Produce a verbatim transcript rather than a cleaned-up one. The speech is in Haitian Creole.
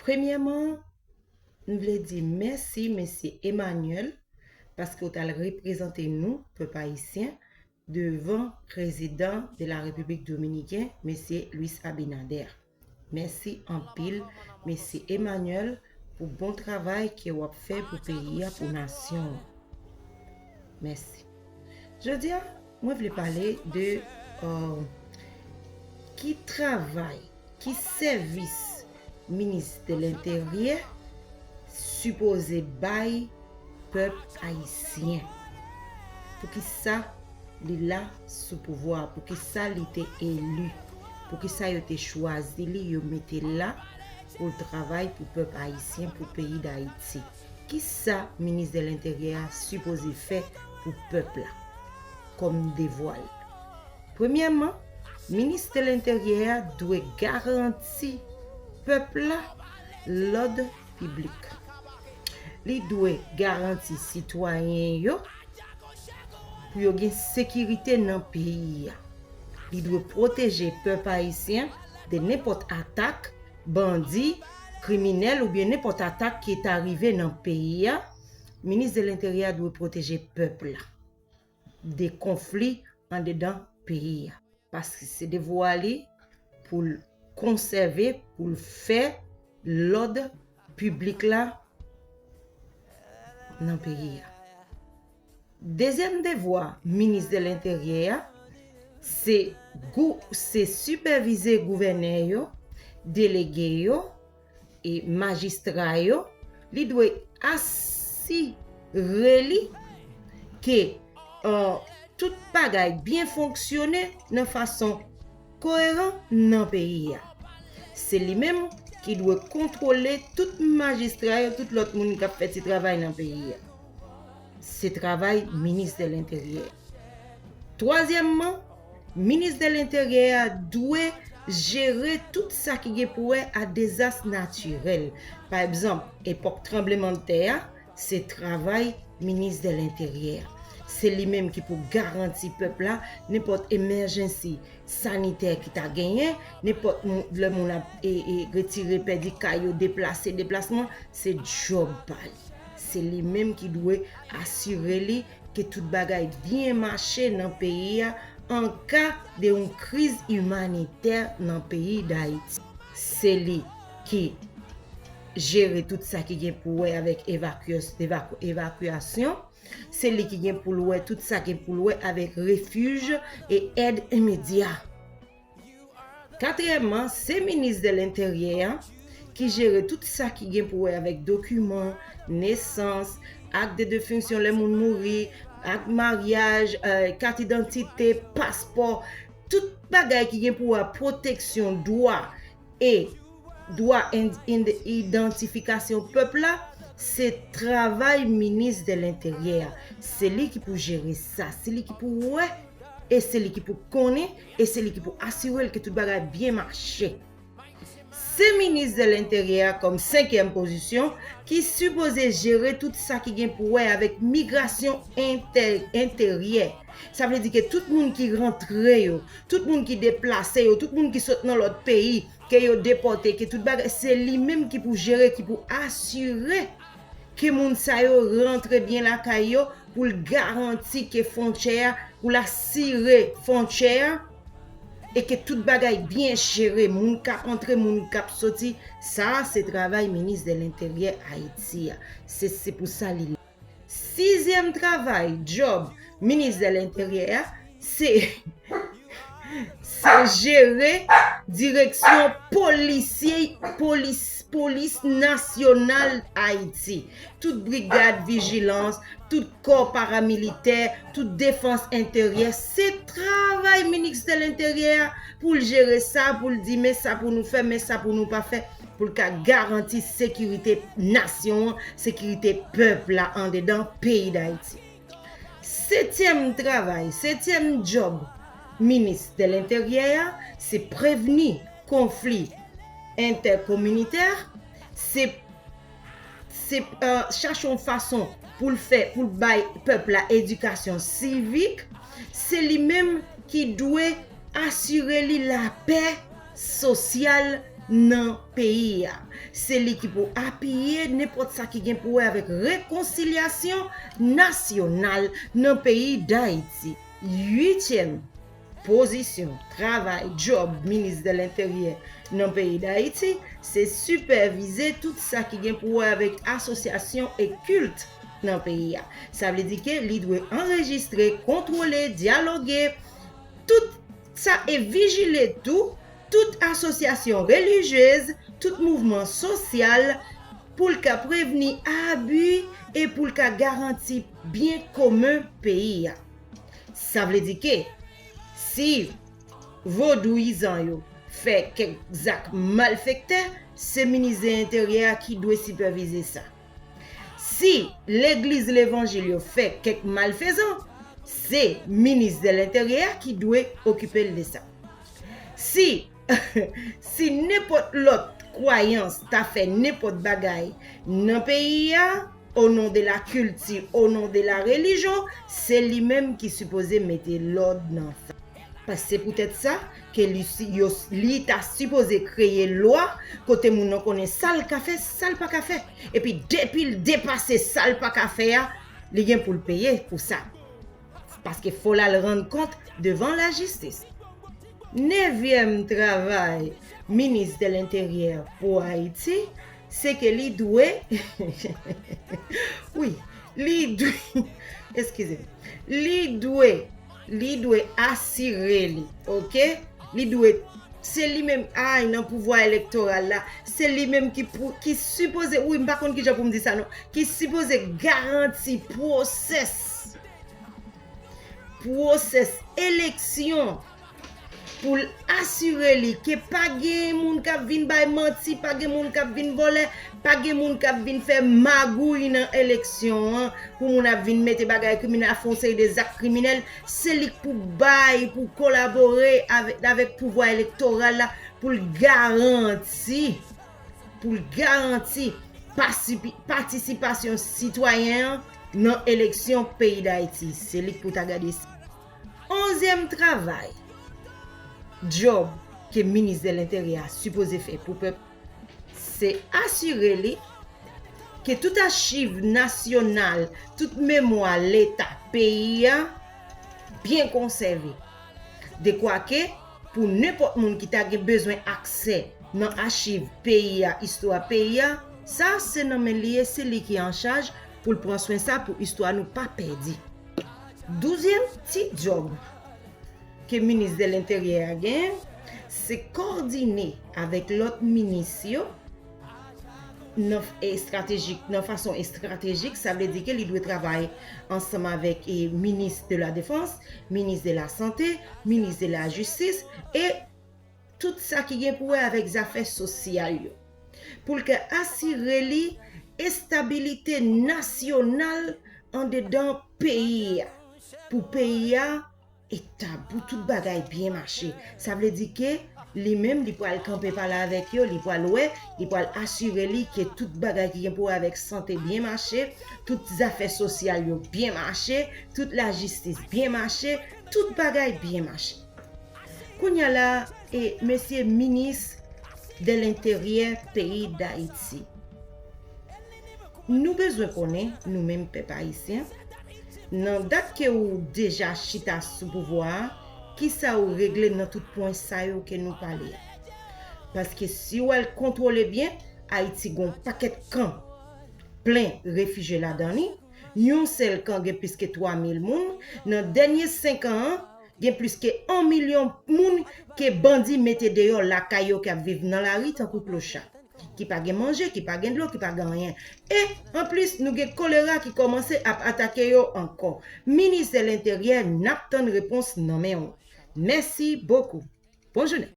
Premyèman, m vle di mèsi mesye Emmanuel paske w t al reprezante nou, pèp ayisyen, devan prezidan de la Repiblik Dominiken, mesye Luis Abinader. Mèsi anpil, mesye Emmanuel, pou bon travay ke w ap fè pou peyi a, pou nasyon an. Mèsi. Jodi a, mwen vle pale de, euh, ki travay, ki sèvis minis de lenteryè sipoze bay pèp ayisyen. Poukisa li la sou pouvwa? Poukisa li te eli? Poukisa yo te chwazi li, yo mete l la pou l travay pou pèp ayisyen, pou peyi Dayiti? Kisa minis de lenteryè a sipoze fè pou pèp la kòm devwa l? Premyèman, minis de lenteryè a dwe garanti pèp la lòd piblik. Li dwe garanti sitwayen yo pou yo gen sekirite nan peyi a. Li dwe pwoteje pèp ayisyen de nenpòt atak, bandi, kriminèl oubyen nenpòt atak ki ta rive nan peyi a. Minis de lenteryè a dwe pwoteje pèp la de konfli andedan peyi a. Paske se devwa li pou l konsève, pou l fè lòd piblik la nan peyi a. Dezyèm devwa minis de lenteryè a, se gou-, se sipèvize gouvènè yo, delege yo, e majistra yo, li dwe asire li ke, euh, tout bagay byen fonksyone nan fason koeran nan peyi a. Se li menm ki dwe kontwole tout majistra yo, tout lòt moun k ap fè ti travay nan peyi a. Se travay minis de lenteryè. Twazyèmman, minis de lenteryè a dwe jere tout sa ki gen pou wè a dezas natirèl. Pa egzanp, epòk tranblemanntè a, se travay minis de lenteryè a. Se li menm ki pou garanti pèp la nenpòt emèjensi sanitè ki ta genyen, nenpòt moun, lè moun ap, e, e, retire pèdi kay yo, deplase, deplasman, se djòb pa li. Se li menm ki dwe asire li ke tout bagay byen mache nan peyi a an ka de yon kriz imanitè nan peyi Dayiti. Se li ki jere tout sa ki gen pou wè avèk evakyas-, evaku-, evakyasyon. Se li ki gen pou l wè tout sa gen pou l wè avèk refij e èd imedya. Katriyèmman, se minis de lenteryè a ki jere tout sa ki gen pou wè avèk dokiman, nesans, ak de defunksyon lè moun mouri, ak maryaj, eh, kat idantite, paspò, tout bagay ki gen pou wè pwoteksyon dwa e dwa en-, en-, idantifikasyon pèp la, se travay minis de lenteryè a. Se li ki pou jere sa, se li ki pou wè, e se li ki pou konnen, e se li ki pou asire l ke tout bagay byen mache. Se minis de lenteryè a kòm senkyèm pozisyon ki sipoze jere tout sa ki gen pou wè avèk migrasyon entè-, enteryè. Sa vle di ke tout moun ki rantre yo, tout moun ki deplase yo, tout moun ki sot nan lòt peyi, ke yo depòte, ke tout bagay, se li menm ki pou jere, ki pou asire ke moun sa yo rantre byen lakay yo, pou l garanti ke fwontyè a, pou l asire fwontyè a, e ke tout bagay byen jere, moun k ap antre, moun k ap soti. Sa a se travay minis de lenteryè Ayiti a. Se, se pou sa li la. Sizyèm travay, djòb minis de lenteryè a, se, se jere direksyon polisye, polis, polis nasyonal Ayiti. Tout brigad vijilans, tout kò paramilitè, tout defans enteryè, se travay minis de lenteryè a pou l jere sa, pou l di men sa pou nou fè, men sa pou nou pa fè, pou l ka garanti sekirite nasyon an, sekirite pèp la andedan peyi Dayiti. Setyèm travay, setyèm djòb minis de lenteryè a, se prevni konfli entèkominitè, se, se, eh, chache yon fason pou l fè, pou l bay pèp la edikasyon sivik, se li menm ki dwe asire li lapè sosyal nan peyi a. Se li ki pou apiye nenpòt sa ki gen pou wè avèk rekonsilyasyon nasyonal nan peyi Dayiti. Uityèm pozisyon, travay, djòb minis de lenteryè nan peyi Dayiti, se sipèvize tout sa ki gen pou wè avèk asosyasyon e kilt nan peyi a. Sa vle di ke li dwe anrejistre, kontwole, dyaloge, tout sa e vijile tou, tout asosyasyon relijyez, tout mouvman sosyal, pou l ka prevni abi e pou l ka garanti byen komen peyi a. Sa vle di ke si vodouyizan yo fè kèk zak malfektè, se minis de lenteryè a ki dwe sipèvize sa. Si legliz levanjil yo fè kèk malfezan, se minis de lenteryè a ki dwe okipe l de sa. Si si nenpòt lòt kwayans ta fè nenpòt bagay nan peyi a, o non de la kilti, o non de la relijyon, se li menm ki sipoze mete lòd nan sa. Paske se poutèt sa ke li, si- yo, li ta sipoze kreye lwa kote moun nan konnen sa l ka fè, sa l pa ka fè. Epi depi l depase sa l pa ka fè a, li gen pou l peye pou sa. Paske fò l al rann kont devan lajistis. Nevyèm travay minis de lenteryè pou Ayiti, se ke li dwe, wi, li dwe, eskize m, li dwe, li dwe asire li, oke? Li dwe, se li menm, ay, nan pouvwa elektoral la, se li menm ki pou, ki sipoze, wi, m pa konn kijan pou m di sa non, ki sipoze garanti pwosès pwosès eleksyon pou l asire li ke pa gen moun k ap vin bay manti, pa gen moun k ap vin vòlè, pa gen moun k ap vin fè magouy nan eleksyon an, pou moun ap vin mete bagay kriminèl, ap fè yon seri de zak kriminèl, se li k pou bay, pou kolabore avèk, avèk pouvwa elektoral la, pou l garanti, pou l garanti pasipi- patisipasyon sitwayen an nan eleksyon peyi Dayiti. Se li k pou ta gade sa. Onzyèm travay, djòb ke minis de lenteryè a sipoze fè pou pèp, se asire li ke tout achiv nasyonal, tout memwa Leta peyi a byen konsève. Dekwa ke pou nenpòt moun ki ta gen bezwen aksè nan achiv peyi a, istwa peyi a, sa se nan men li ye, se li ki an chaj pou l pran swen sa pou istwa nou pa pèdi. Douzyèm ti djòb ke minis de lenteryè a genyen, se kòdine avèk lòt minis yo nan estratejik, nan fason estratejik, sa vle di ke li dwe travay ansanm avèk e, minis de la defans, minis de la sante, minis de la jistis e tout sa ki gen pou wè avèk zafè sosyal yo. Pou l ka asire li estabilite nasyonal andedan peyi a. Pou peyi a etab, pou tout bagay byen mache. Sa vle di ke li menm, li pral kanpe pale avèk yo, li pral wè, li pral asire li ke tout bagay ki gen pou wè avèk sante byen mache, tout zafè sosyal yo byen mache, tout lajistis byen mache, tout bagay byen mache. Kounye a la, e, mesye minis de lenteryè peyi Dayiti. Nou bezwen konnen, nou menm pèp ayisyen, nan dat ke ou deja chita sou pouvwa a, kisa ou regle nan tout pwen sa yo ke nou pale a. Paske si w al kontwole byen, Ayiti gon pakèt kan plen refijye ladan li, yon sèl kan gen plis ke twa mil moun, nan dènye senk an an, gen plis ke yon milyon moun ke bandi mete deyò lakay yo k ap viv nan lari tankou klochat. Ki pa gen manje, ki pa gen dlo, ki pa gen anyen. E, anplis, nou gen kolera ki kòmanse ap atake yo ankò. Minis de lenteryè, n ap tann repons nan men w. Mèsi bokou. Bonjounen.